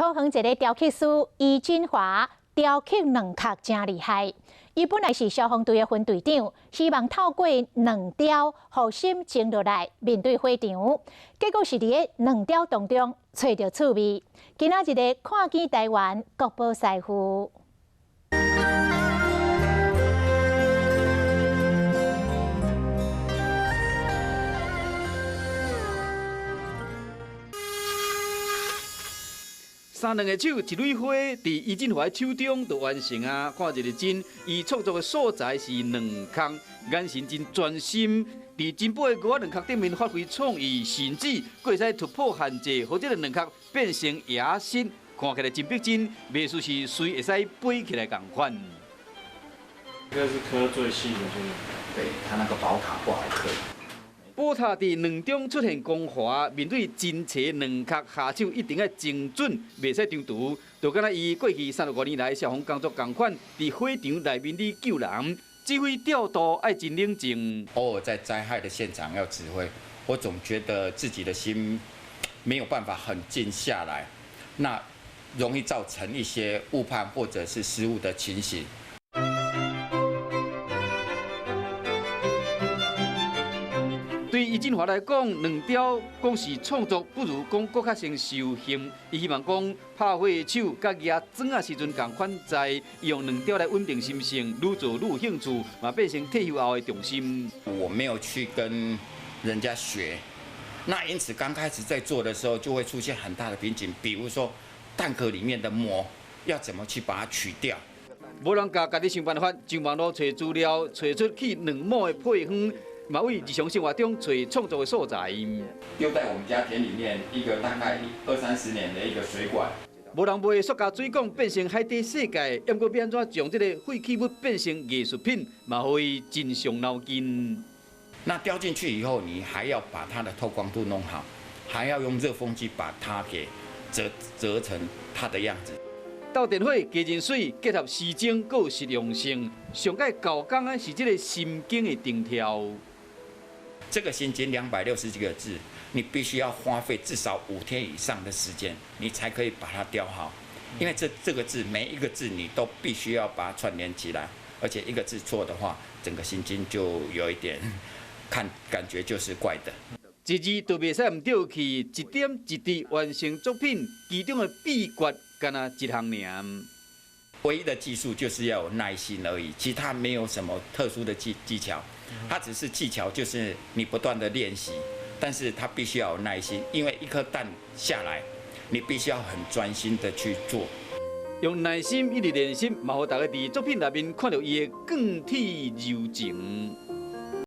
桃園一个雕刻師余振華雕刻卵殼誠厲害。伊本來是消防隊的分隊長，希望透過卵雕，予心靜落來面對火場。結果是佇咧卵雕當中揣著趣味。今仔日的看見台灣國寶師傅。三兩个手一蕊花，佇余振華手中就完成啊！看一个真，伊創作的素材是卵殼，眼神真專心，佇珍寶的魚仔卵殼頂面發揮創意，甚至閣會使突破限制，予這个卵殼變成野生，看起來真逼真，袂輸是隨會使飛起來仝款。這個是刻最細的，對，它那個寶塔不好刻。寶塔佇卵中出現光華，面對真濟卵殼下手一定愛精準，袂使唐突。就敢若伊過去35年來消防工作仝款，佇火場內面咧救人，指揮調度愛真冷靜。偶爾在災害的現場要指揮，我總覺得自己的心沒有辦法很靜下來，那容易造成一些誤判或者是失誤的情形。對余振華來講，卵雕講是創作，不如講閣較先修行。伊希望講拍火的手，佮舉磚仔時陣仝款在，用卵雕來穩定心性，愈做愈有興趣，嘛變成退休後的重心。我沒有去跟人家學，那因此剛開始在做的時候，就會出現很大的瓶頸，比如說蛋殼裡面的膜要怎麼去把它取掉。無人共家己想辦法，上網路揣資料，揣出去卵膜的配方。嘛為日常生活中揣創作的素材。丟在我們家田裡面一個大概二三十年的一個水管。無人賣的塑膠水管變成海底世界，毋過欲按怎將這个廢棄物變成藝術品，嘛予伊真傷腦筋。那雕進去以後，你還要把它的透光度弄好，還要用熱風機把它給折折成它的樣子。鬥電火加真媠，結合時裝閣有實用性。上蓋高工的是這个心經的釘挑。這個心經260幾個字，你必須要花費至少5天以上的時間，你才可以把它雕好。因為這個字每一個字你都必須要把它串聯起來，而且一個字錯的話，整個心經就有一點看感覺就是怪的。一字都袂使毋對去，一點一滴完成作品，其中的秘訣干焦一項爾。唯一的技術就是要有耐心而已，其他沒有什麼特殊的技巧。它只是技巧，就是你不斷的練習，但是它必須要有耐心，因為一顆蛋下來，你必須要很專心的去做。用耐心一直練習，嘛予大家佇作品內面看著伊的鋼鐵柔情。